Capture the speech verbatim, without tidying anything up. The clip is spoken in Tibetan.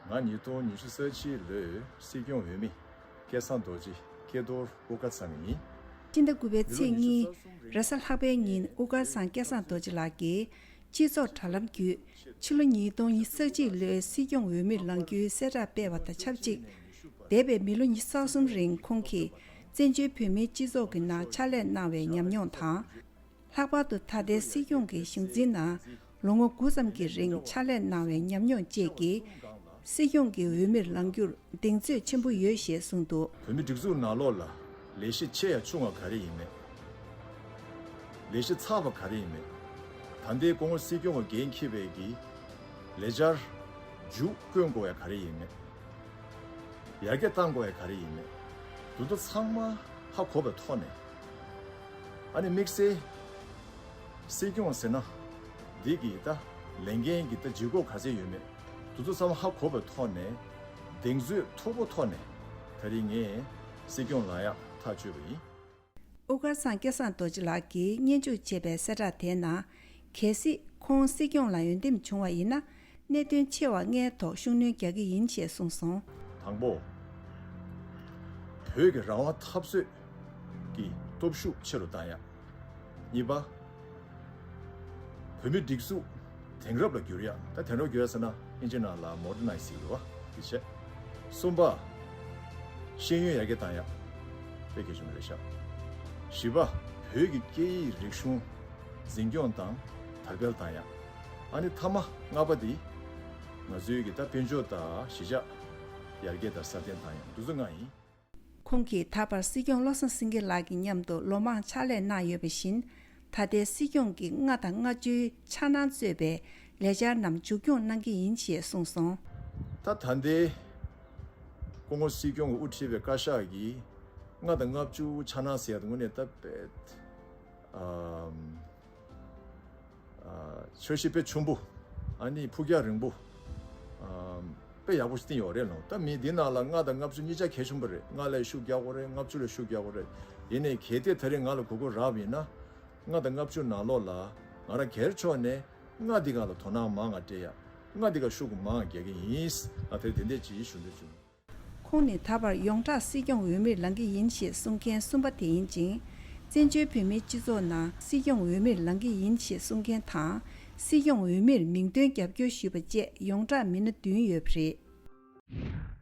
ང་ཉིས་སྟོང་ཉི་ཤུ་རྩ་གཅིག་ལོའི་སྲིད་སྐྱོང་འོས་མི་སྐལ་བཟང་རྡོ་རྗེ་སྐལ་རྡོར་དབུ་དཀར་ཚང་ཡིན། སྤྱི་ཟླ་དགུ་པའི་ཚེས་གཉིས། རེས་གཟའ་ལྷག་པའི་ཉིན་དབུ་དཀར་ཚང་སྐལ་བཟང་རྡོ་རྗེ་ལགས་ཀྱིས་སྤྱི་ཚོགས་དྲ་ལམ་བརྒྱུད་ཕྱི་ལོ་ཉིས་སྟོང་ཉི་ཤུ་རྩ་གཅིག་ལོའི་སྲིད་སྐྱོང་འོས་མིར་ལངས་རྒྱུའི་གསལ་བསྒྲགས་སྤེལ་བ་དང་ཆབས་ཅིག་འདས་པའི་མི་ལོ་ཉི་ཤུ་རྩ་གསུམ་རིང་ཁོང་གིས་བཙན་བྱོལ་བོད་མིའི་སྤྱི་ཚོགས་ཀྱི་ནང་ཕྱག་ལས་གནང་བའི་ཉམས་མྱོང་དང་། ལྷག་པར་དུ་ད་ལྟའི་སྲིད་སྐྱོང་གི་གཞུང་འཛིན་ནང་ལོ་ངོ་དགུ་ཙམ་གྱི་རིང་ཕྱག་ལས་གནང་བའི་ཉམས་མྱོང་བཅས་ཀྱིས། སྲིད་སྐྱོང་གི་འོས་མིར་ལངས་རྒྱུར་གདེང་ཚོད་ཆེན་པོ་ཡོད་ཞེས་གསུངས་འདུག། བོད་མི་སྒྲིག་འཛུགས་ནང་ལོགས་ལ་ལས་གཞི་ཆེ་ཡང་ཆུང་བ་ག་རེ་ཡིན་མེད། ལས་གཞི་ཚགས་པ་ག་རེ་ཡིན་མེད། ད་ལྟའི་སྐུ་ངོ་སྲིད་སྐྱོང་གི་འགན་འཁྱེར་བའི་གི་ལས་འཆར་མཇུག་སྐྱོང་དགོས་ཡ་ག་རེ་ཡིན་མེད། ཡར་རྒྱས་གཏང་དགོས་ཡ་ག་རེ་ཡིན་མེད། དེ་ཚོ་ཚང་མ་ཧ་གོ་བའི་ཐོག་ནས། ཨ་ནི་དམིགས་བསལ་སྲིད་སྐྱོང་ཟེར་ན་འདི་གི་ད་ལས་འགན་གི་ད་ལྗིད་ཁོག་ག་ཚད་ཡོད་མེད། དེ་ཚོ་ཚང་མ་ཧ་གོ་བའི་ཐོག་ནས་གདེང་ཚོད་མཐོ་པོ་ཐོག་ནས་ད་རིང་ངས་སྲིད་སྐྱོང་ལངས་ཡག་ཐག་གཅོད་པ་ཡིན། དབུ་དཀར་ཚང་སྐལ་བཟང་རྡོ་རྗེ་ལགས་ཀྱིས་སྙན་ཞུ་བྱས་པའི་གསལ་བསྒྲགས་དེའི་ནང་། གལ་སྲིད་ཁོང་སྲིད་སྐྱོང་ལ་འོས་འདེམས་བྱུང་བ་ཡིན་ན། གནད་དོན་ཆེ་བ་ལྔའི་ཐོག་ཤུགས་སྣོན་རྒྱག་གི་ཡིན་ཞེས་གསུངས་སོང་། དང་པོ། བོད་ཀྱི་རང་དབང་འཐབ་རྩོད་ཀྱི་སྟོབས་ཤུགས་ཆེ་རུ་བཏང་ཡག་གཉིས་པ། བོད་མི་སྒྲིག་འཛུགས་དེང་རབས་ལ་བསྒྱུར་ཡག་ད་དེང་རབས་བསྒྱུར་ཡག་ཟེར་ན་ཨིན་ཇི་ནང་ལ་མོ་ཌར་ནའི་ཛི་ཟེར་གི་རེད་བ། དེ་བྱས། གསུམ་པ། ཤེས་ཡོན་ཡར་རྒྱས་བཏང་ཡག་དཔེ་གལ་ཆེན་པོ་རེད་ཤག་བཞི་པ། བོད་ཀྱི་སྐད་ཡིག་རིག་གཞུང་འཛིན་སྐྱོང་དང་དར་སྤེལ་བཏང་ཡག་ཨ་ནི་མཐའ་མ་ལྔ་པ་འདི། ང་ཚོའི་གི་ད་དཔལ་འབྱོར་དང་གཞིས་ཆགས་ཡར་རྒྱས་དང་སྲ་བརྟན་བཏང་ཡག་འདི་ཚོ་ལྔ་ཡིན། ཁོང་གིས་ད་བར་སྲིད་སྐྱོང་བློ་བཟང་སེང་གེ་ལགས་ཀྱི་མཉམ་དུ་ལོ་མང་ཕྱག་ལས་གནང་ཡོད་པ་བཞིན། ད་ལྟའི་སྲིད་སྐྱོང་གི་ལྔ་དང་ལྔ་བཅུའི་འཆར་སྣང་གཙོས་པའི་ལས་འཆར་རྣམས་མཇུག་སྐྱོང་གནང་གི་ཡིན་ཞེས་གསུངས་སོང་། ད་ད་ལྟའི་སྐུ་ངོ་སྲིད་སྐྱོང་གིས་དབུ་ཁྲིད་པའི་བཀའ་ཤག་གིས་ལྔ་དང་ལྔ་བཅུ་འཆར་སྣང་ཟེར་ཡག་དེ་དངོས་གནས་ད་དཔེ། ཨམ། ཨ། འཆར་གཞི་དཔེ་ཆེན་པོ། ཨ་ནི་ཕུགས་རྒྱང་རིང་པོ། ཨམ། དཔེ་ཡག་པོ་ཞིག་བཏིང་ཡོད་རེད་ལོ། ད་མི་འདི་ནང་ལ་ལྔ་དང་ལྔ་བཅུ་གཉིས་ཆ་གལ་ཆེན་པོ་རེད། ལྔ་ལ་ཤུགས་རྒྱག་དགོས་རེད། ལྔ་བཅུ་ལ་ཤུགས་རྒྱག་དགོས་རེད། ཡིན་ནའི་གལ་ཏེ་ད་རེས་ང་ལ་གོ་སྐབས་རག་པ་ཡིན་ན། ལྔ་དང་ལྔ་བཅུ་ནང་ལོགས་ལ་ང་རང་སྒེར་ཕྱོགས་ནས་ལྔ་འདི་སྒང་ལ་དོ་སྣང་མང་ང་སྤྲད་ཡ། ལྔ་འདི་སྒང་ཤུགས་མང་ང་རྒྱག་གི་ཡིན། ང་དེ་རིང་དེ་འདྲས་ཅིག་ཞུ་འདོད་བྱུང་། ཁོང་ནི་ད་བར་ཡོངས་གྲགས་སྲིད་སྐྱོང་འོས་མིར་ལངས་ཀྱི་ཡིན་ཞེས་གསུང་མཁན་གསུམ་པ་དེ་ཡིན་ཅིང་། བཙན་བྱོལ་བོད་མིའི་སྤྱི་ཚོགས་ནང་སྲིད་སྐྱོང་འོས་མིར་ལངས་ཀྱི་ཡིན་ཞེས་གསུང་མཁན་དང་། སྲིད་སྐྱོང་འོས་མིར་མིང་འདོན་རྒྱབ་སྐྱོར་ཞུས་པ་བཅས་ཡོངས་གྲགས་མི་སྣ་བདུན་ཡོད་པ་རེད།